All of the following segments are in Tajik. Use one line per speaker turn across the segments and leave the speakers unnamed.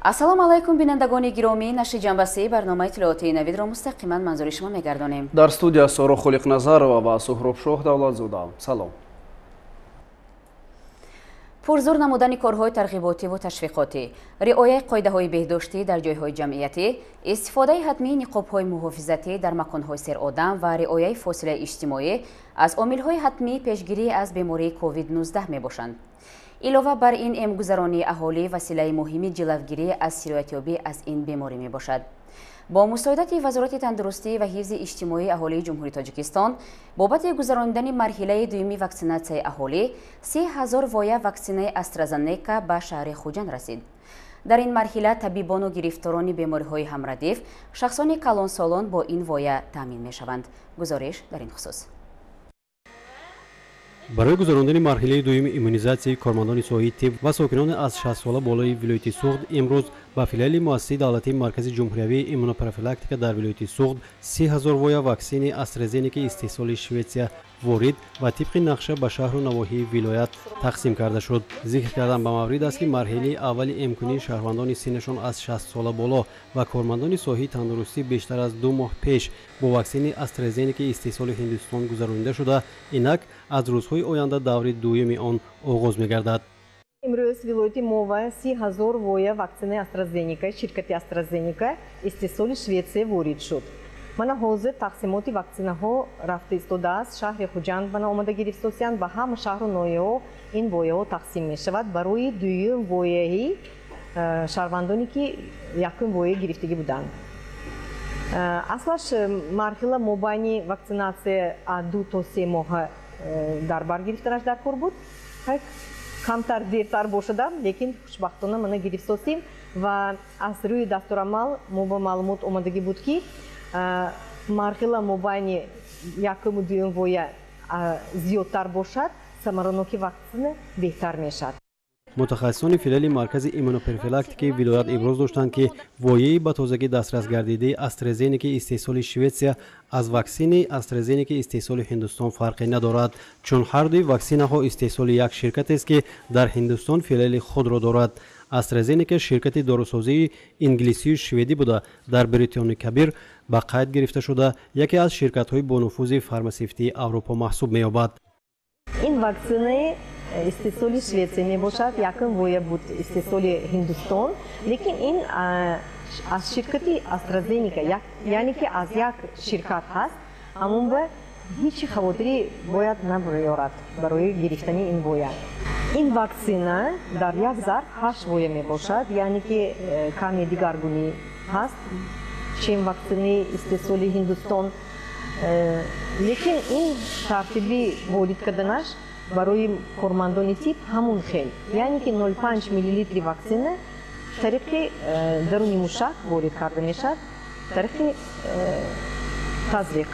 Ассалому алайкум, бинандагони гиромӣ. Нашри ҷанбасии барномаи иттилоотии Навидро мустақиман манзури шумо мегардонем.
Дар студия Соро Холиқназарова ва Суҳробшоҳ Давлатзода. Салом.
Пурзур намудани корҳои тарғиботиву ташвиқотӣ, риояи қоидаҳои беҳдоштӣ дар ҷойҳои ҷамъиятӣ, истифодаи ҳатмии ниқобҳои муҳофизатӣ дар маконҳои серодам ва риояи фосилаи иҷтимоӣ аз омилҳои ҳатмии пешгирӣ аз бемории COVID-19 мебошанд. Илова бар ин, эмгузаронии аҳолӣ василаи муҳими ҷилавгирӣ аз сироятёбӣ аз ин беморӣ мебошад. Бо мусоидати Вазорати тандурустӣ ва ҳифзи иҷтимоии аҳолии Ҷумҳурии Тоҷикистон бобати гузаронидани марҳилаи дуюми ваксинатсияи аҳолӣ 30 000 воя ваксинаи AstraZeneca ба шаҳри Хуҷанд расид. Дар ин марҳила табибону гирифторони бемориҳои ҳамрадиф, шахсони калонсолон бо ин воя таъмин мешаванд. Гузориш дар ин хусус.
Барои гузарондани марҳилаи дуюми иммунизатсияи кормандони соҳаи тиб ва сокинони аз 60 сола болои вилояти Суғд имрӯз ба филиали муассисаи давлатии Маркази ҷумҳуриявии иммунопрофилактика дар вилояти Суғд 30 000 воя ваксини AstraZeneca истеҳсоли Шветсия ворид ва тибқи нақша ба шаҳру навоҳии вилоят тақсим карда шуд. Зикр кардан ба маврид аст, ки марҳилаи аввали эмкунии шаҳрвандони синнашон аз 60 сола боло ва кормандони соҳаи тандурустӣ бештар аз 2 моҳ пеш бо ваксини AstraZeneca истеҳсоли Ҳиндустон гузаронида шуда, инак аз рӯзҳои оянда даври дуюми он оғоз мегардад.
Имрӯз вилояти мова 30 000 воя ваксинаи AstraZeneca, ширкати AstraZeneca истеҳсоли Шветсия ворид шуд. Мана ҳозир тақсимоти ваксинаҳо рафта истодааст. Шаҳри Хуҷанд мана омада гирифтосиянд. Ба ҳама шаҳру ноҳияҳо ин вояҳо тақсим мешавад барои дуюм вояи шаҳрвандоне, ки якум воя гирифтагӣ буданд. Аслаш марҳила мобайни ваксинатсия аз 2 то 3 моҳа дар бар гирифтанаш дар кор буд. Камтар дертар бошадам, лекин хушбахтона мана гирифтосем. Ва аз рӯи дастурамал мо ба маълумот омадагӣ буд, ки марҳила мобайни якуму дуюм воя зиёдтар бошад, самараноки ваксина беҳтар мешавад.
Мутахассисони филиали маркази иммунопрофилактикаи вилоят иброз доштанд, ки вояи ба тозагӣ дастрас гардидаи AstraZeneca истеҳсоли Шветсия аз ваксини AstraZeneca истеҳсоли Ҳиндустон фарқе надорад, чун ҳардуи ваксинаҳо истеҳсоли як ширкатест, ки дар Ҳиндустон филиали худро дорад. AstraZeneca ширкати дорусозии инглисию шведӣ буда, дар Бритони Кабир ба қайд гирифта шуда, яке аз ширкатҳои бонуфузи фармасевтии Аврупо маҳсуб меёбад.
Ин ваксинаи истеҳсоли Шветсия мебошад. Якум воя буд истеҳсоли Ҳиндустон, лекин ин аз ширкати AstraZeneca, яъне ки аз як ширкат ҳаст. Ҳамон ба ҳеҷ хавотирӣ бояд набиёрад барои гирифтани ин воя. Ин ваксина дар як зарф ҳашт воя мебошад, яъне ки каме дигаргунӣ ҳаст, чем ваксинаи истеҳсоли Ҳиндустон. Лекин ин тартиби ворид карданаш барои кормандони тиб ҳамун хел, яъне ки 0,5 миллилитри ваксина тариқи даруни мушак ворид карда мешавад, тариқи тазриқ.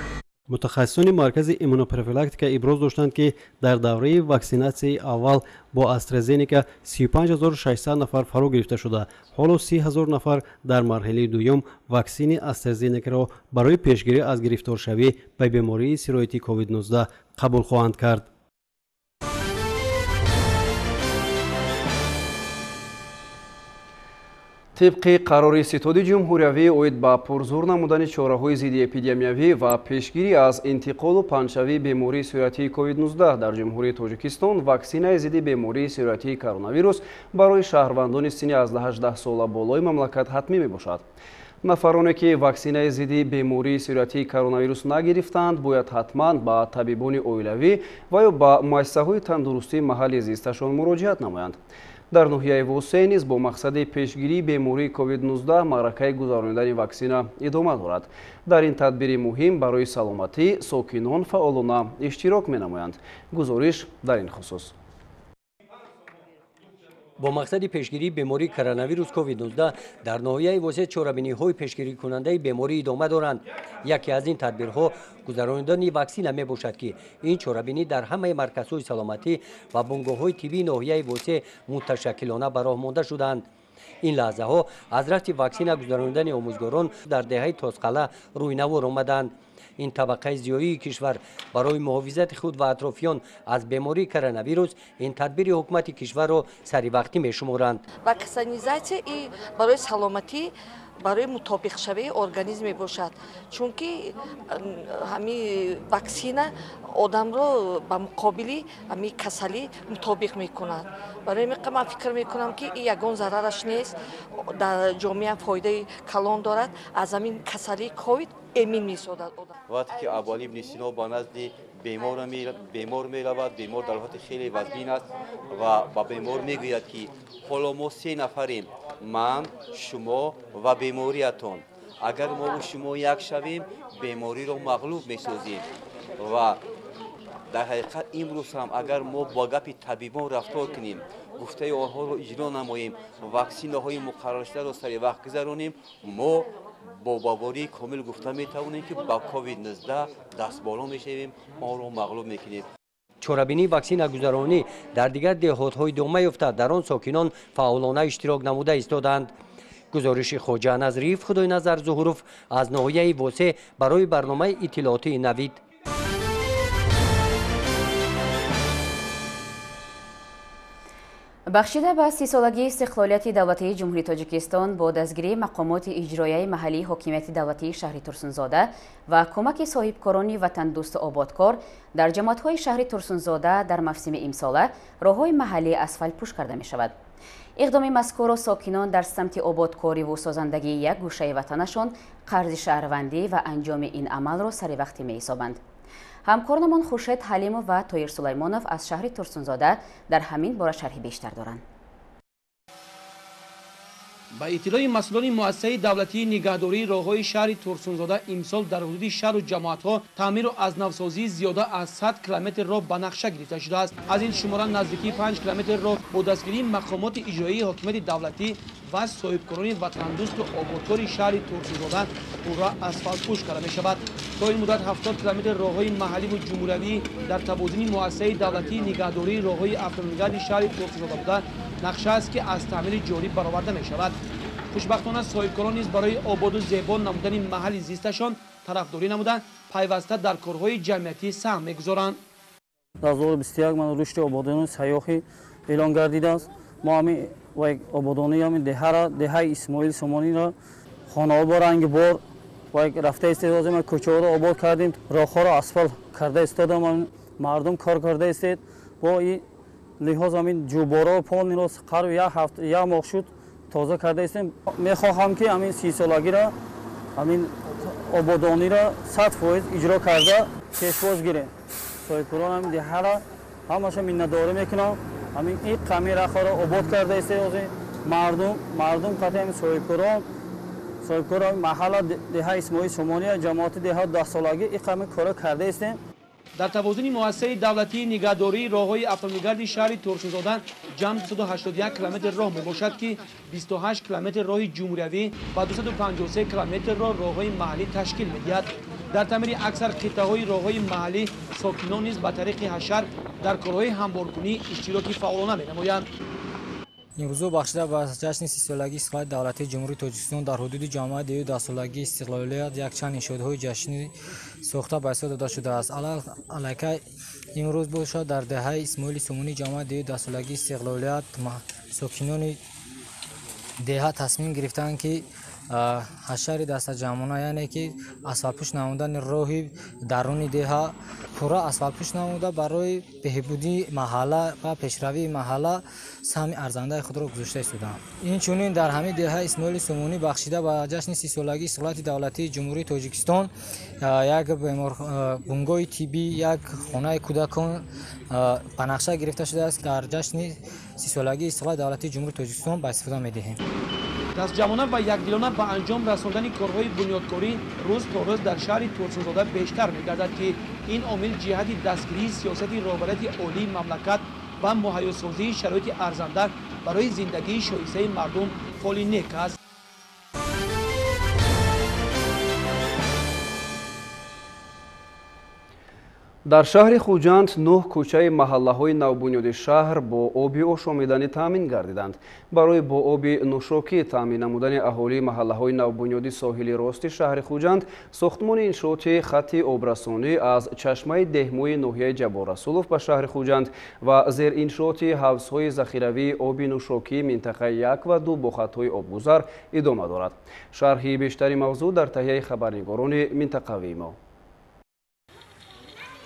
Мутахассисони маркази иммунопрофилактика иброз доштанд, ки дар давраи ваксинатсияи аввал бо AstraZeneca 35 600 нафар фаро гирифта шуда, ҳоло 30 000 нафар дар марҳилаи дуюм ваксини AstraZeneca-ро барои пешгирӣ аз гирифторшавӣ ба бемории сироятии COVID-19 қабул хоҳанд кард.
Тибқи қарори Ситоди ҷумҳуриявӣ оид ба пурзур намудани чораҳои зидди эпидемиявӣ ва пешгирӣ аз интиқолу паҳншавии бемории сироятии COVID-19 дар Ҷумҳурии Тоҷикистон, ваксинаи зидди бемории сироятии коронавирус барои шаҳрвандони синни аз 18 сола болои мамлакат ҳатмӣ мебошад. Нафароне, ки ваксинаи зидди бемории сироятии коронавирус нагирифтаанд, бояд ҳатман ба табибони оилавӣ ва ё ба муассисаҳои тандурустии маҳалли зисташон муроҷиат намоянд. Дар ноҳияи Восеъ низ бо мақсади пешгирии бемории COVID-19 маъракаи гузаронидани ваксина идома дорад. Дар ин тадбири муҳим барои саломатӣ сокинон фаъолона иштирок менамоянд. Гузориш дар ин хусус.
Бо мақсади пешгирии бемории коронавирус COVID-19 дар ноҳияи Восеъ чорабиниҳои пешгирикунандаи беморӣ идома доранд. Яке аз ин тадбирҳо гузаронидани ваксина мебошад, ки ин чорабинӣ дар ҳамаи марказҳои саломатӣ ва бунгоҳҳои тиббии ноҳияи Восеъ муташаккилона ба роҳ монда шудаанд. Ин лаҳзаҳо аз рафти ваксина гузаронидани омӯзгорон дар деҳаи Тозқалъа рӯйнавор омаданд. Ин табақаи зиёии кишвар барои муҳофизати худ ва атрофиён аз бемории коронавирус ин тадбири ҳукумати кишварро саривақтӣ мешуморанд.
Ваксинизатсия барои саломатӣ, барои мутобиқшавии организм мебошад, чунки ҳамин ваксина одамро ба муқобили ҳамин касалӣ мутобиқ мекунад. Барои ҳамин ман фикр мекунам, ки ин ягон зарараш нест, дар ҷомеа фоидаи калон дорад, аз ҳамин касалии ковид эмин месозад одам.
Вақте ки Абуалӣ ибни Сино ба назди бемор меравад, бемор дар ҳолати хеле вазмин аст ва ба бемор мегӯяд, ки ҳоло мо се нафарем: ман, шумо ва бемориятон. Агар мову шумо як шавем, бемориро мағлуб месозем. Ва дар ҳақиқат имрӯз ҳам агар мо бо гапи табибон рафтор кунем, гуфтаи онҳоро иҷро намоем, ваксинаҳои муқарраршударо сари вақт гузаронем, мо бо боварии комил гуфта метавонем, ки ба ковид-19 дастболо мешавем, онро мағлуб мекунем.
Чорабинии ваксинагузаронӣ дар дигар деҳотҳо идома ёфта, дар он сокинон фаъолона иштирок намуда истодаанд. Гузориши Хоҷа Назриев, Худойназар Зуҳуров аз ноҳияи Восе барои барномаи иттилоотии Навид.
Бахшида ба 30-солагии истиқлолияти давлатии Ҷумҳурии Тоҷикистон бо дастгирии мақомоти иҷроияи маҳаллии ҳокимияти давлатии шаҳри Турсунзода ва кӯмаки соҳибкорони ватандӯсту ободкор дар ҷамоатҳои шаҳри Турсунзода дар мавсими имсола роҳҳои маҳаллӣ асфалтпӯш карда мешавад. Иқдоми мазкурро сокинон дар самти ободкориву созандагии як гӯшаи ватанашон қарзи шаҳрвандӣ ва анҷоми ин амалро саривақтӣ меҳисобанд. Ҳамкоронамон Хуршед Ҳалимов ва Тоир Сулаймонов аз шаҳри Турсунзода дар ҳамин бора шарҳи бештар доранд.
Ба иттилои масъулони муассисаи давлатии нигаҳдории роҳҳои шаҳри Турсунзода, имсол дар ҳудуди шаҳру ҷамоатҳо таъмиру аз навсозии зиёда аз 100 километр роҳ ба нақша гирифта шудааст. Аз ин шумора наздикии 5 километр роҳ бо дастгирии мақомоти иҷроии ҳокимияти давлатӣ ва соҳибкорони ватандӯсту ободкори шаҳри Турсунзода пурра асфалтпӯш карда мешавад. То ин муддат 70 километр роҳҳои маҳалливу ҷумҳуриявӣ дар тавозуни муассисаи давлатии нигаҳдории роҳҳои автомобилгарди шаҳри Турсунзода буда, нақша аст, ки аз таъмири ҷорӣ бароварда мешавад. Хушбахтона, соҳибкорон низ барои ободу зебо намудани маҳалли зисташон тарафдорӣ намуда, пайваста дар корҳои ҷамъиятӣ саҳм мегузоранд.
2021 ман рушди ободонии сайёҳӣ эълон гардидааст. Мо ҳамин ободонии ҳамин деҳара, деҳаи Исмоил Сомониро хонаҳо бо ранги бор ва рафта истедозем, кӯчаҳоро обод кардем, роҳҳоро асфалт карда истодам, мардум кор карда истед. Бо ин лиҳоз ҳамин ҷӯборо полниро қариб як ҳафта, як моҳ шуд тоза карда истем. Мехоҳам, ки ҳамин 30-солагиро, ҳамин ободониро 100% иҷро карда пешвоз гирем. Соҳибкорон ҳамин деҳара ҳамаша миннатдорӣ мекунам. Ҳамин ин қами рахҳоро обод карда истед. Мардум қатъи ҳамин соҳибкорон маҳалла деҳа Исмоил Сомония, ҷамоати деҳа 10-солагӣ ин қами корро карда истем.
Дар тавозуни муассисаи давлатии нигаҳдории роҳҳои автомобилгарди шаҳри Турсунзода ҷамъ 281 километр роҳ мебошад, ки 28 километр роҳи ҷумҳуриявӣ ва 253 километрро роҳҳои маҳаллӣ ташкил медиҳад. Дар таъмири аксар қитъаҳои роҳҳои маҳаллӣ сокинон низ ба тариқи ҳашар дар корҳои ҳамворкунӣ иштироки фаъолона менамоянд.
Имрӯзо бахшида ба ҷашни 30-солагии истиқлолияти давлатии Ҷумҳурии Тоҷикистон дар ҳудуди ҷамоати деҳаи 10-солагии истиқлолият якчанд иншоотҳои ҷашнӣ сохта ба ҳисоб дода шудааст. Аллакай имрӯз бошад, дар деҳаи Исмоили Сомонӣ, ҷамоати деҳаи 10-солагии истиқлолият, сокинони деҳа тасмим гирифтанд, ки ҳашари дастаҷамъона, яъне ки асфалтпӯш намудани роҳи даруни деҳа пурра асфалтпӯш намуда, барои беҳбудии маҳалла ва пешравии маҳалла саҳми арзандаи худро гузошта истодаанд. Инчунин дар ҳамин деҳаи Исмоили Сомонӣ бахшида ба ҷашни 30-солагии истиқлолияти давлатии Ҷумҳурии Тоҷикистон як бунгоҳи тиббӣ, як хонаи кӯдакон ба нақша гирифта шудааст, дар ҷашни 30-солагии истиқлолияти давлатии Ҷумҳурии Тоҷикистон ба истифода медиҳем.
Дастҷамъона ва якдилона ба анҷом расондани корҳои бунёдкорӣ рӯз то рӯз дар шаҳри Турсунзода бештар мегардад, ки ин омил ҷиҳати дастгирии сиёсати роҳбарияти олии мамлакат ва муҳайёсозии шароити арзанда барои зиндагии шоистаи мардум фоли нек аст.
Дар шаҳри Хуҷанд 9 кӯчаи маҳаллаҳои навбунёди шаҳр бо оби ошомиданӣ таъмин гардиданд. Барои бо оби нӯшокӣ таъмин намудани аҳолии маҳаллаҳои навбунёди соҳили рости шаҳри Хуҷанд, сохтмони иншооти хатти обрасонӣ аз чашмаи деҳмӯи ноҳияи Ҷабборрасулов ба шаҳри Хуҷанд ва зериншооти ҳавзҳои захиравии оби нӯшокии минтақаи 1 ва 2 бо хатҳои обгузар идома дорад. Шарҳи бештари мавзӯъ дар таҳияи хабарнигорони минтақавии мо.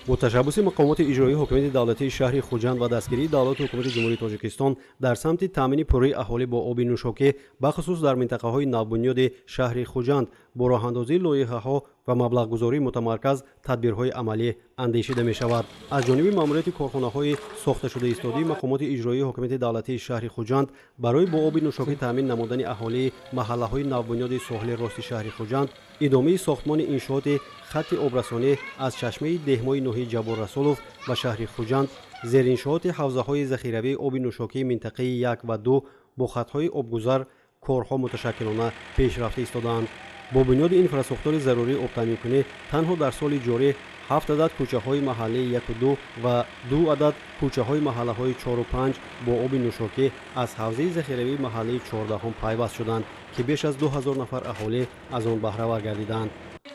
Бо ташаббуси мақомоти иҷроии ҳокимияти давлатии шаҳри Хуҷанд ва дастгирии давлату ҳукумати Ҷумҳурии Тоҷикистон дар самти таъмини пурраи аҳолӣ бо оби нӯшокӣ, бахусус дар минтақаҳои навбунёди шаҳри Хуҷанд, бо роҳандозии лоиҳаҳо ва маблағгузории мутамарказ тадбирҳои амалӣ андешида мешавад. Аз ҷониби маъмурияти корхонаҳои сохташуда истодии мақомоти иҷроии ҳокимияти давлатии шаҳри Хуҷанд барои бо оби нӯшокӣ таъмин намудани аҳолии маҳаллаҳои навбунёди соҳили рости шаҳри Хуҷанд, идомаи сохтмони иншооти хатти обрасонӣ аз чашмаи деҳмои ноҳияи Ҷабборрасулов ба шаҳри Хуҷанд, зериншооти ҳавзаҳои захиравии оби нӯшокии минтақаи 1 ва 2 бо хатҳои обгузар корҳо муташаккилона пешрафта истодаанд. Бо бунёди инфрасохтори зарурии обтаъминкунӣ танҳо дар соли ҷорӣ 7 адад кӯчаҳои маҳаллии 1 2 ва 2 адад кӯчаҳои маҳаллаҳои 4 5 бо оби нӯшокӣ аз ҳавзаи захиравии маҳаллии 14 пайваст шуданд, ки беш аз 2000 нафар аҳолӣ аз он баҳравар гардиданд.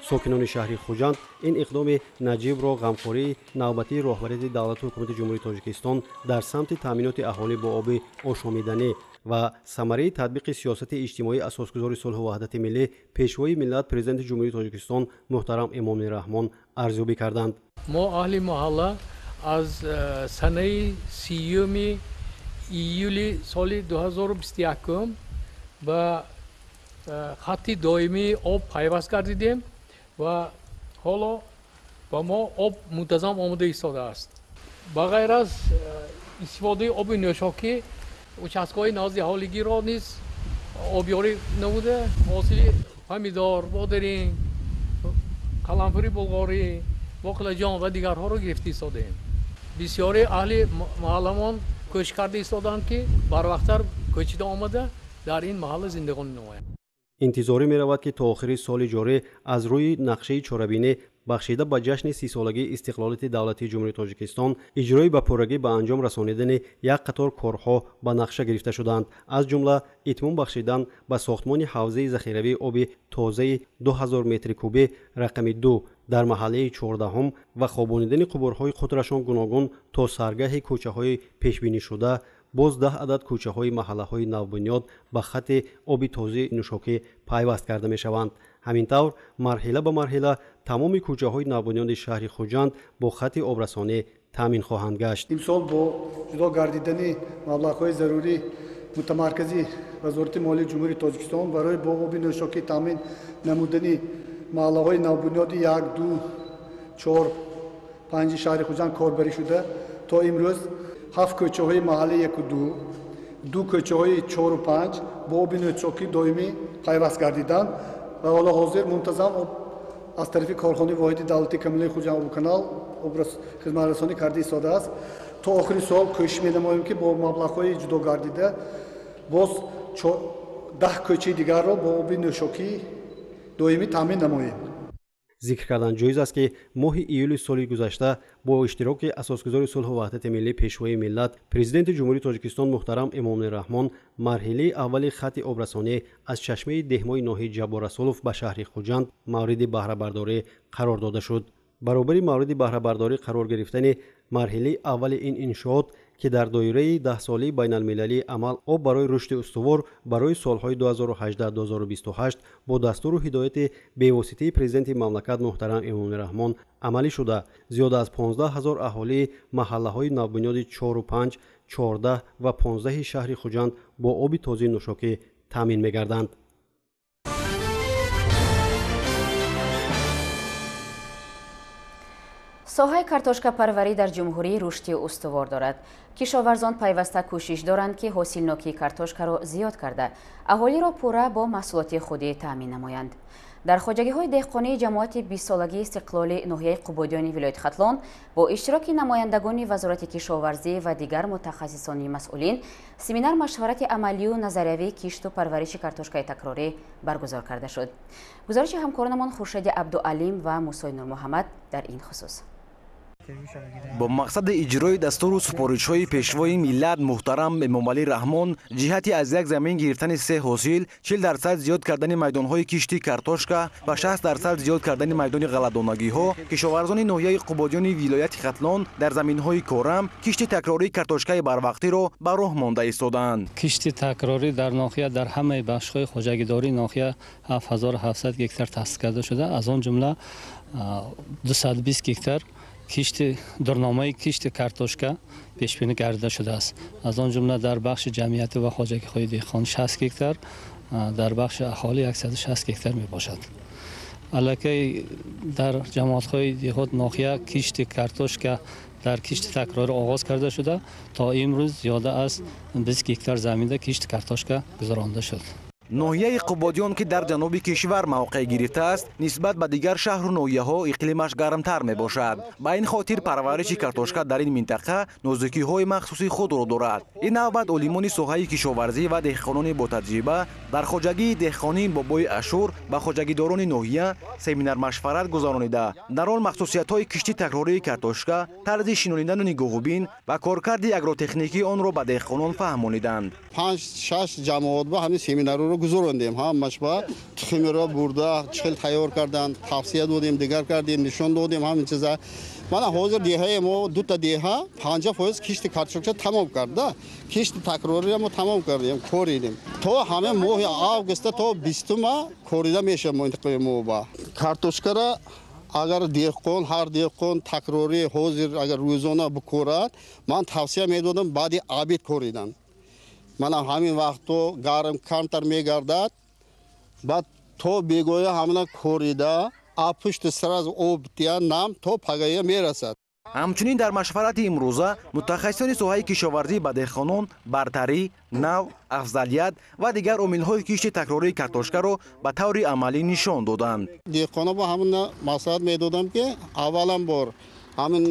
Сокинони шаҳри Хуҷанд ин иқдоми наҷибро ғамхории навбатии роҳбарияти давлату ҳукумати Ҷумҳурии Тоҷикистон дар самти таъминоти аҳолӣ бо оби ошомиданӣ ва самараи татбиқи сиёсати иҷтимоии асосгузори сулҳу ваҳдати миллӣ, пешвои миллат, президенти Ҷумҳурии Тоҷикистон муҳтарам Эмомалӣ Раҳмон арзёбӣ карданд.
Мо аҳли маҳалла аз санаи 30 июли соли 2021 ба хатти доимии об пайваст гардидем ва ҳоло ба мо об мунтазам омода истодааст. Ба ғайр аз истифодаи оби нӯшокӣ, участкаҳои назди аҳолигиро низ обёрӣ намуда, ҳосили помидор, бодиринг, қаламфури булғорӣ, боқлаҷон ва дигарҳоро гирифта истодаем. Бисёри аҳли маҳалламон кӯшиш карда истодаанд, ки барвақттар кӯчида омада дар ин маҳалла зиндагонӣ намоянд.
Интизорӣ меравад, ки то охири соли ҷорӣ аз рӯи нақшаи чорабинӣ бахшида ба ҷашни 30-солагии истиқлолияти давлатии Ҷумҳурии Тоҷикистон иҷрои ба пуррагӣ ба анҷом расонидани як қатор корҳо ба нақша гирифта шуданд, аз ҷумла итмом бахшидан ба сохтмони ҳавзаи захиравии оби тозаи 2000 метри кубӣ рақами 2 дар маҳаллаи 14 ва хобонидани қубурҳои қутрашон гуногун то саргаҳи кӯчаҳои пешбинишуда, боз 10 адад кӯчаҳои маҳаллаҳои навбунёд ба хатти оби тозаи нӯшокӣ пайваст карда мешаванд. Ҳамин тавр марҳила ба марҳила тамоми кӯчаҳои навбунёди шаҳри Хуҷанд бо хатти обрасонӣ таъмин хоҳанд гашт.
Имсол бо ҷудо гардидани маблағҳои зарурӣ мутамаркази Вазорати молияи Ҷумҳурии Тоҷикистон барои бо оби нӯшокӣ таъмин намудани маҳаллаҳои навбунёди 1, 2, 4, 5 шаҳри Хуҷанд корбарӣ шуда, то имрӯз 7 кӯчаҳои маҳаллаи 1 2, 2 кӯчаҳои 4 5 бо оби нӯшокӣ доимӣ пайваст гардиданд ва ҳоло ҳозир мунтазам об аз тарафи корхонаи воҳиди давлатии коммуналии Хуҷанд обканал хизматрасонӣ карда истодааст. То охири сол кӯшиш менамоем, ки бо маблағҳои ҷудо гардида боз 10 кӯчаи дигарро бо оби нӯшокӣ доимӣ таъмин намоем.
Зикр кардан ҷоиз аст, ки моҳи июли соли гузашта бо иштироки асосгузори сулҳу ваҳдати миллӣ, пешвои миллат, президенти Ҷумҳурии Тоҷикистон муҳтарам Эмомалӣ Раҳмон марҳилаи аввали хатти обрасонӣ аз чашмаи деҳмои ноҳияи Ҷабборрасулов ба шаҳри Хуҷанд мавриди баҳрабардорӣ қарор дода шуд. Баробари мавриди баҳрабардорӣ қарор гирифтани марҳилаи аввали ин иншоот, ки дар доираи 10-солаи байналмилалии амал об барои рушди устувор барои солҳои 2018-2028 бо дастуру ҳидояти бевоситаи президенти мамлакат муҳтарам Эмомалӣ Раҳмон амалӣ шуда, зиёда аз 15 000 аҳолии маҳаллаҳои навбунёди 4 5, 14 ва 15 шаҳри Хуҷанд бо оби тозаи нӯшокӣ таъмин мегарданд.
Соҳаи картошкапарварӣ дар ҷумҳурӣ рушди устувор дорад. Кишоварзон пайваста кӯшиш доранд, ки ҳосилнокии картошкаро зиёд карда, аҳолиро пурра бо маҳсулоти худӣ таъмин намоянд. Дар хоҷагиҳои деҳқонии ҷамоати 20-солагии истиқлоли ноҳияи Қубодиёни вилояти Хатлон бо иштироки намояндагони Вазорати кишоварзӣ ва дигар мутахассисони масъулин семинар машварати амалию назариявии кишту парвариши картошкаи такрорӣ баргузор карда шуд. Гузориши ҳамкоронамон Хуршеди Абдуалим ва Мусои Нурмуҳаммад дар ин хусус.
Бо мақсади иҷрои дастуру супоришҳои пешвои миллат муҳтарам Эмомалӣ Раҳмон ҷиҳати аз як замин гирифтани се ҳосил, 40% зиёд кардани майдонҳои кишти картошка ва 60% зиёд кардани майдони ғалладонагиҳо, кишоварзони ноҳияи Қубодиёни вилояти Хатлон дар заминҳои корам кишти такрории картошкаи барвақтиро ба роҳ монда истодаанд.
Кишти такрорӣ дар ноҳия дар ҳамаи бахшҳои хоҷагидории ноҳия 7700 гектар таъсис карда шуда, аз он ҷумла 220 гектар кишти дурнамаи кишти картошка пешбинӣ гардида шудааст. Аз он ҷумла дар бахши ҷамъиятӣ ва хоҷагиҳои деҳқон 60 гектар, дар бахши аҳолӣ 160 гектар мебошад. Аллакай дар ҷамоатҳои деҳот ноҳия кишти картошка дар кишти такрорӣ оғоз карда шуда, то имрӯз зиёда аз 20 гектар заминда кишти картошка гузаронда шуд.
Ноҳияи Қубодиён, ки дар ҷануби кишвар мавқеъ гирифтааст, нисбат ба дигар шаҳру ноҳияҳо иқлимаш гармтар мебошад. Ба ин хотир парвариши картошка дар ин минтақа нозукиҳои махсуси худро дорад. Ин навбат олимони соҳаи кишоварзӣ ва деҳқонони ботаҷриба дар хоҷагии деҳқонии Бобои Ашур ба хоҷагидорони ноҳия семинар-машварат гузаронида, дар он махсусиятҳои кишти такрории картошка, тарзи шинонидану нигоҳубин ва коркарди агротехникии онро ба деҳқонон фаҳмониданд.
5-6 ҷамоат ба ҳамин семинарро гузарондем, ҳамаш ба тухмиро бурда чӣ хел тайёр кардан, тавсия додем, дигар кардем, нишон додем ҳамин чиза. Мана ҳозир деҳаи мо дута деҳа 50% кишти картошка тамом карда, кишти такрориро мо тамом кардем, коридем. То ҳама моҳи августа то 20-ума корида мешавад минтақаи мо ба. Картошкара агар деҳқон, ҳар деҳқон такрорӣ ҳозир агар рӯзона бикорад, ман тавсия медодам баъди обед коридан. Мана ҳамин вақто гарм камтар мегардад, баъд то бегоя ҳамина корида, пушти сразу об дия нам то пагая мерасад.
Ҳамчунин дар машварати имрӯза мутахассисони соҳаи кишоварзӣ ба деҳқонон бартарӣ, нав, афзалият ва дигар омилҳои кишти такрории картошкаро ба таври амалӣ нишон доданд.
Деҳқонон ба ҳамина маслиҳат медодам, ки аввалан бор ҳамин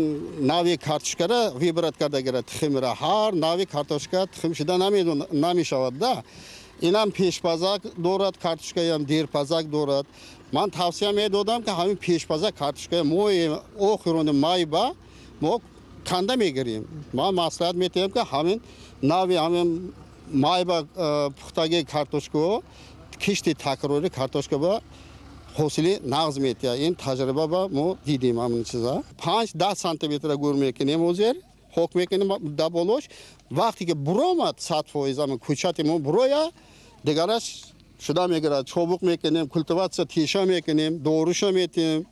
нави картошкара выбрать карда гирад тухмира. Ҳар нави картошка тухм шуда намешавад да. Инам пешпазак дорад, картошкаям дерпазак дорад. Ман тавсия медодам, ки ҳамин пешпазак картошкая моҳи охирони май ба мо канда мегирем. Ман маслиҳат медиҳам, ки ҳамин нави ҳамин май ба пухтаги картошкао кишти такрори картошка ба ҳосили нағз метиҳад. Ин таҷриба ба мо дидем ҳамин чиза. 5-10 сантиметра гур мекунем, ҳозир хок мекунем да болош. Вақте ки буромад 100% ҳамин кӯчати мо буроя, дигараш шуда мегирад. Чобуқ мекунем, культиватсия теша мекунем, доруша метиҳем.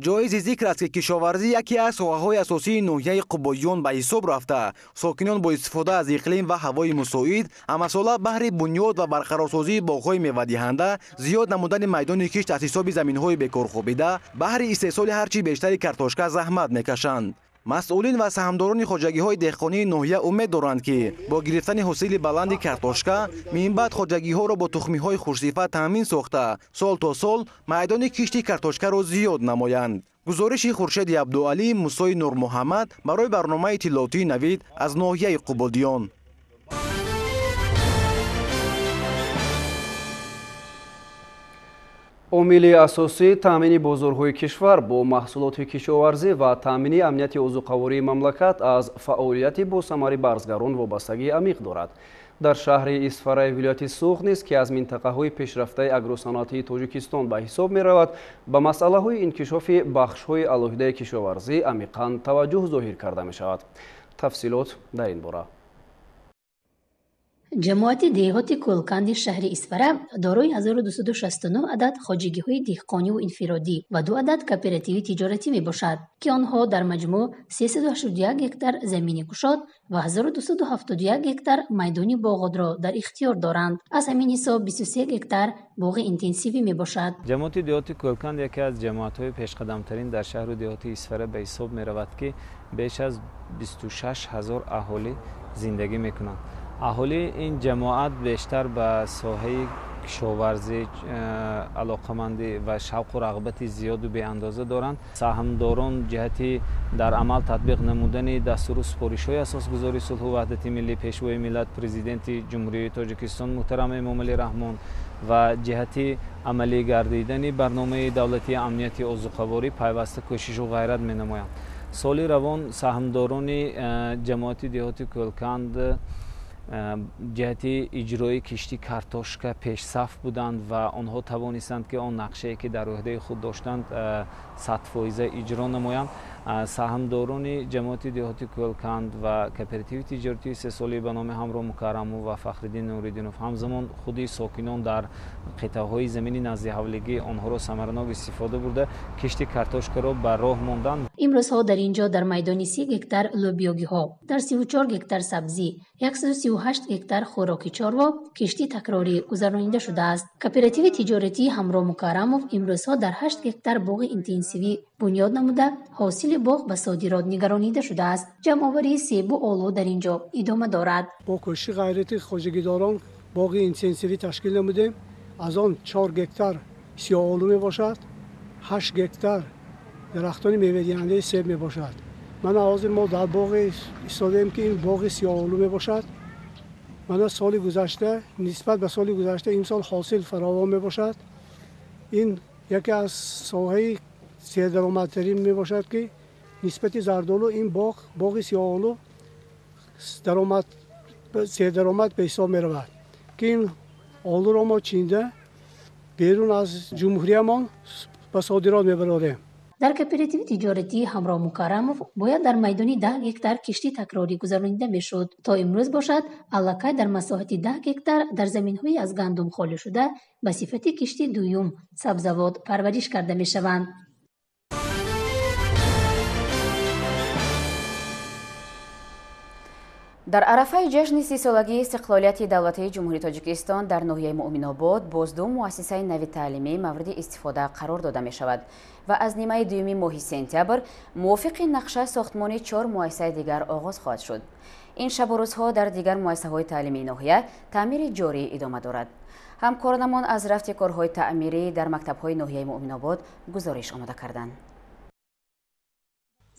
Ҷоизи зикр аст, ки кишоварзӣ яке аз соҳаҳои асосии ноҳияи Қубодиён ба ҳисоб рафта, сокинон бо истифода аз иқлим ва ҳавои мусоид ҳамасола баҳри бунёд ва барқарорсозии боғҳои мевадиҳанда, зиёд намудани майдони кишт аз ҳисоби заминҳои бекорхобида, баҳри истеҳсоли ҳарчи бештари картошка заҳмат мекашанд. Масъулин ва саҳмдорони хоҷагиҳои деҳқонии ноҳия умед доранд, ки бо гирифтани ҳосили баланди картошка минбаъд хоҷагиҳоро бо тухмиҳои хушсифат таъмин сохта, сол то сол майдони кишти картошкаро зиёд намоянд. Гузориши Хуршеди Абдуалӣ, Мусои Нурмуҳаммад барои барномаи иттилоотии Навид аз ноҳияи Қубодиён.
Омили асосии таъмини бозорҳои кишвар бо маҳсулоти кишоварзӣ ва таъмини амнияти озуқавории мамлакат аз фаъолияти босамари барзгарон вобастагии амиқ дорад. Дар шаҳри Исфараи вилояти Суғд низ, ки аз минтақаҳои пешрафтаи агросаноатии Тоҷикистон ба ҳисоб меравад, ба масъалаҳои инкишофи бахшҳои алоҳидаи кишоварзӣ амиқан таваҷҷӯҳ зоҳир карда мешавад. Тафсилот дар ин бора.
Ҷамоати деҳоти Кӯлканди шаҳри Исфара дорои 1269 адад хоҷагиҳои деҳқониву инфиродӣ ва 2 адад кооперативи тиҷоратӣ мебошад, ки онҳо дар маҷмӯъ 381 гектар замини кушод ва 1271 гектар майдони боғотро дар ихтиёр доранд. Аз ҳамин ҳисоб 23 гектар боғи интенсивӣ мебошад.
Ҷамоати деҳоти Кӯлканд яке аз ҷамоатҳои пешқадамтарин дар шаҳру деҳоти Исфара ба ҳисоб меравад, ки беш аз 26 ҳазор аҳолӣ зиндагӣ мекунанд. Аҳолии ин ҷамоат бештар ба соҳаи кишоварзӣ алоқамандӣ ва шавқу рағбати зиёду беандоза доранд. Саҳмдорон ҷиҳати дар амал татбиқ намудани дастуру супоришҳои асосгузори сулҳу ваҳдати миллӣ, пешвои миллат, президенти Ҷумҳурии Тоҷикистон муҳтарам Эмомалӣ Раҳмон ва ҷиҳати амалӣ гардидани барномаи давлатии амнияти озуқаворӣ пайваста кӯшишу ғайрат менамоянд. Соли равон саҳмдорони ҷамоати деҳоти Кӯлканд ҷиҳати иҷрои кишти картошка пешсаф буданд ва онҳо тавонистанд, ки он нақшае, ки дар ӯҳдаи худ доштанд, 100% иҷро намоянд. Саҳмдорони ҷамоати деҳоти Кӯлканд ва кооперативи тиҷоратии сесолӣ ба номи Ҳамроҳ Мукаррамов ва Фахриддин Нуриддинов, ҳамзамон худи сокинон дар қитъаҳои замини наздиҳавлигӣ онҳоро самаранок истифода бурда, кишти картошкаро ба роҳ монданд.
Имрӯзҳо дар ин ҷо дар майдони 30 гектар лӯбиёгиҳо, дар 34 гектар сабзӣ, 138 гектар хӯроки чорво кишти такрорӣ гузаронида шудааст. Кооперативи тиҷоратии Ҳамроҳ Мукаррамов имрӯзҳо дар 8 гектар боғи интенсивӣ бунёд намуда, ҳосили боғ ба содирот нигаронида шудааст. Ҷамъоварии себу олу дар ин ҷо идома дорад.
Бо кӯшиши ғайрати хоҷагидорон боғи интенсивӣ ташкил намудем. Аз он 4 гектар сиёҳолу мебошад, 8 гектар дарахтони мевадиҳандаи себ мебошад. Мана ҳозир мо дар боғе истодаем, ки ин боғи сиёҳолу мебошад. Мана соли гузашта нисбат ба соли гузашта имсол ҳосил фаровон мебошад. Ин яке аз соҳаи сердаромадтарин мебошад, ки нисбати зардолу ин боғ, боғи сиёҳолу сердаромад ба ҳисоб меравад, ки ин олуро мо чинда берун аз ҷумҳуриямон ба содирот мебарорем.
Дар кооперативи тиҷоратии Ҳамроҳ Мукаррамов бояд дар майдони 10 гектар кишти такрорӣ гузаронида мешуд. То имрӯз бошад, аллакай дар масоҳати 10 гектар дар заминҳои аз гандум холӣ шуда ба сифати кишти дуюм сабзавот парвариш карда мешаванд.
Дар арафаи ҷашни 30-солагии истиқлолияти давлатии Ҷумҳурии Тоҷикистон дар ноҳияи Муъминобод боз ду муассисаи нави таълимӣ мавриди истифода қарор дода мешавад ва аз нимаи дуюми моҳи сентябр мувофиқи нақша сохтмони 4 муассисаи дигар оғоз хоҳад шуд. Ин шабу рӯзҳо дар дигар муассисаҳои таълимии ноҳия таъмири ҷорӣ идома дорад. Ҳамкоронамон аз рафти корҳои таъмирӣ дар мактабҳои ноҳияи Муъминобод гузориш омода карданд.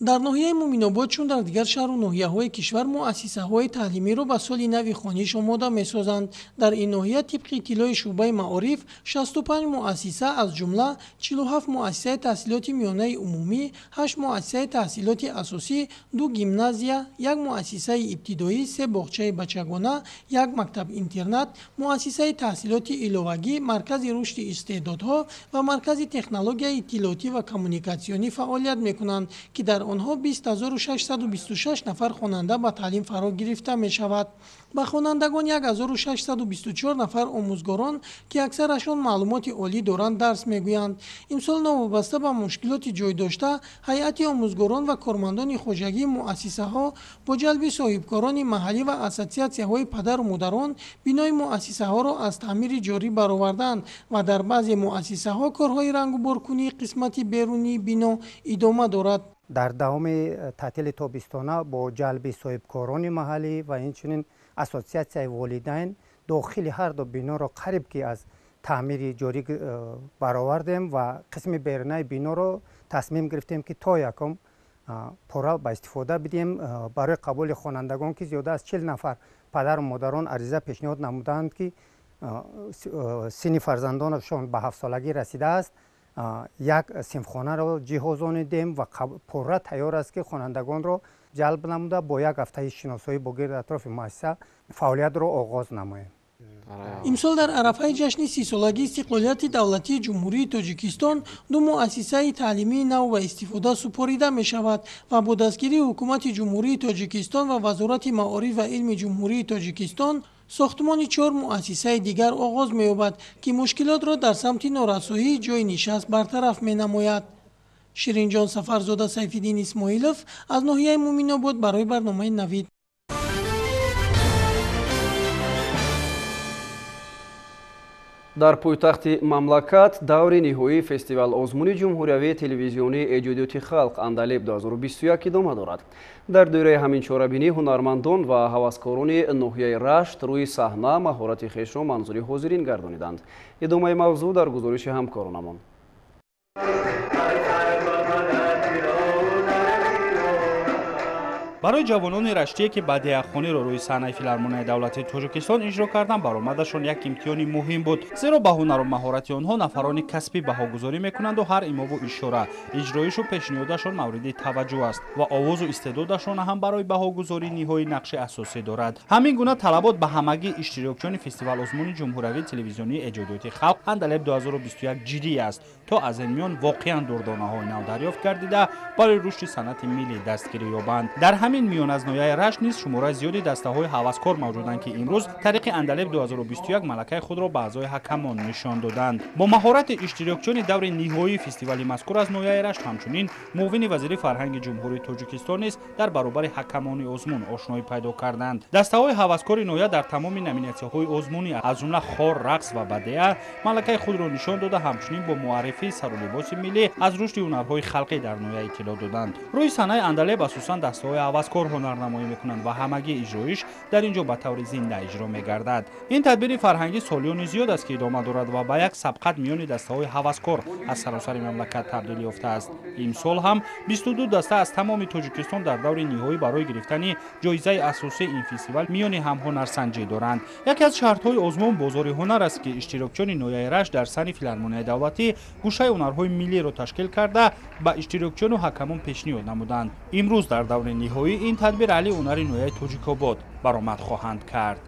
Дар ноҳияи Муъминобод, чун дар дигар шаҳру ноҳияҳои кишвар, муассисаҳои таълимиро ба соли нави хониш омода месозанд. Дар ин ноҳия тибқи иттилои шӯъбаи маориф 65 муассиса, аз ҷумла 47 муассисаи таҳсилоти миёнаи умумӣ, 8 муассисаи таҳсилоти асосӣ, 2 гимназия, 1 муассисаи ибтидоӣ, 3 боғчаи бачагона, 1 мактаб-интернат, муассисаи таҳсилоти иловагӣ, маркази рушди истеъдодҳо ва маркази технологияи иттилоотӣ ва коммуникатсионӣ фаъолият мекунанд, ки дар онҳо 20626 нафар хонанда ба таълим фаро гирифта мешавад. Ба хонандагон 1624 нафар омӯзгорон, ки аксарашон маълумоти олӣ доранд, дарс мегӯянд. Имсол новобаста ба мушкилоти ҷой дошта, ҳайати омӯзгорон ва кормандони хоҷагии муассисаҳо бо ҷалби соҳибкорони маҳаллӣ ва ассотсиатсияҳои падару модарон бинои муассисаҳоро аз таъмири ҷорӣ бароварданд ва дар баъзе муассисаҳо корҳои рангуборкунии қисмати берунии бино идома дорад.
Дар давоми таътили тобистона бо ҷалби соҳибкорони маҳаллӣ ва инчунин ассотсиатсияи волидайн дохили ҳар ду биноро қариб ки аз таъмири ҷорӣ баровардем ва қисми берунаи биноро тасмим гирифтем, ки то якум пурра ба истифода бидиҳем барои қабули хонандагон, ки зиёда аз 40 нафар падару модарон ариза пешниҳод намуданд, ки синни фарзандонашон ба 7-солагӣ расидааст. Як синфхонаро ҷиҳозонидем ва пурра тайёр аст, ки хонандагонро ҷалб намуда бо як ҳафтаи шиносоӣ бо гирди атрофи муассиса фаъолиятро оғоз намоем.
Имсол дар арафаи ҷашни 30-солагии истиқлолияти давлатии Ҷумҳурии Тоҷикистон ду муассисаи таълимии нав ба истифода супорида мешавад ва бо дастгирии Ҳукумати Ҷумҳурии Тоҷикистон ва Вазорати маориф ва илми Ҷумҳурии Тоҷикистон сохтмони 4 муассисаи дигар оғоз меёбад, ки мушкилотро дар самти норасоии ҷойи нишаст бартараф менамояд. Ширинҷон Сафарзода, Сайфиддин Исмоилов аз ноҳияи Муъминобод барои барномаи Навид.
Дар пойтахти мамлакат даври ниҳоии фестивал озмуни ҷумҳуриявии телевизионии эҷодиёти халқ Андалеб 2021 идома дорад. Дар доираи ҳамин чорабинӣ ҳунармандон ва ҳаваскорони ноҳияи Рашт рӯи саҳна маҳорати хешро манзури ҳозирин гардониданд. Идомаи мавзӯъ дар гузориши ҳамкоронамон.
Барои ҷавонони раштие, ки бадеахониро рӯи саҳнаи филармонияи давлатии Тоҷикистон иҷро карданд, баромадашон як имтиҳони муҳим буд, зеро ба ҳунару маҳорати онҳо нафарони касбӣ баҳогузорӣ мекунанду ҳар имову ишора, иҷроишу пешниҳодашон мавриди таваҷҷӯҳ аст ва овозу истеъдодашон ҳам барои баҳогузории ниҳоӣ нақши асосӣ дорад. Ҳамин гуна талабот ба ҳамагӣ иштирокчиёни фестивал-озмуни ҷумҳуриявии телевизионии эҷодиёти халқ Андалеб 2021 ҷиддӣ аст, то аз ин миён воқеан дурдонаҳои нав дарёфт гардида барои рушди санъати миллӣ дастгирӣ ёбанд. Дар ҳамин миён аз ноҳияи Рашт низ шумораи зиёди дастаҳои ҳаваскор мавҷуданд, ки имрӯз тариқи Андалеб 2021 малакаи худро ба аъзои ҳакамон нишон доданд. Бо маҳорати иштирокчиёни даври ниҳоии фестивали мазкур аз ноҳияи Рашт ҳамчунин муовини вазири фарҳанги Ҷумҳурии Тоҷикистон низ дар баробари ҳакамони озмун ошноӣ пайдо карданд. Дастаҳои ҳаваскори ноҳия дар тамоми номинатсияҳои озмунӣ, аз ҷумла хор, рақс ва бадеа малакаи худро нишон дода, ҳамчунин бо муаррифии сару либоси миллӣ аз рушди ҳунарҳои халқӣ дар ноҳия иттилоъ доданд. Рӯи саҳнаи Андалеб асосан дастаҳои ҳаваскор ҳунарнамоӣ мекунанд ва ҳамагӣ иҷроиш дар ин ҷо ба таври зинда иҷро мегардад. Ин тадбири фарҳангӣ солиёни зиёд аст, ки идома дорад ва ба як сабқат миёни дастаҳои ҳаваскор аз саросари мамлакат табдил ёфтааст. Имсол ҳам 22 даста аз тамоми Тоҷикистон дар даври ниҳоӣ барои гирифтани ҷоизаи асосии ин фестивал миёни ҳам ҳунарсанҷӣ доранд. Яке аз шартҳои озмун бозори ҳунар аст, ки иштирокчиёни ноҳияи Рашт дар саҳни филармонияи давлатӣ гӯшаи ҳунарҳои миллиро ташкил карда ба иштирокчиёну ҳакамон пешниҳод намуданд. Имрӯз дар даври ниҳоии ин тадбир аҳли ҳунари ноҳияи Тоҷикобод баромад хоҳанд кард.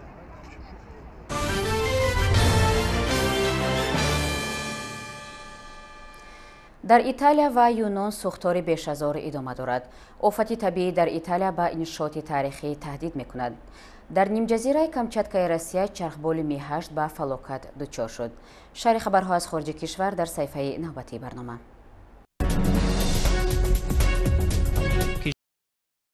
Дар Италия ва Юнон сӯхтори бешазор идома дорад. Офати табиӣ дар Италия ба иншооти таърихӣ таҳдид мекунад. Дар нимҷазираи Камчаткаи Россия чархболи Ми-8 ба фалокат дучор шуд. Шарҳи хабарҳо аз хориҷи кишвар дар саҳифаи навбатии барнома.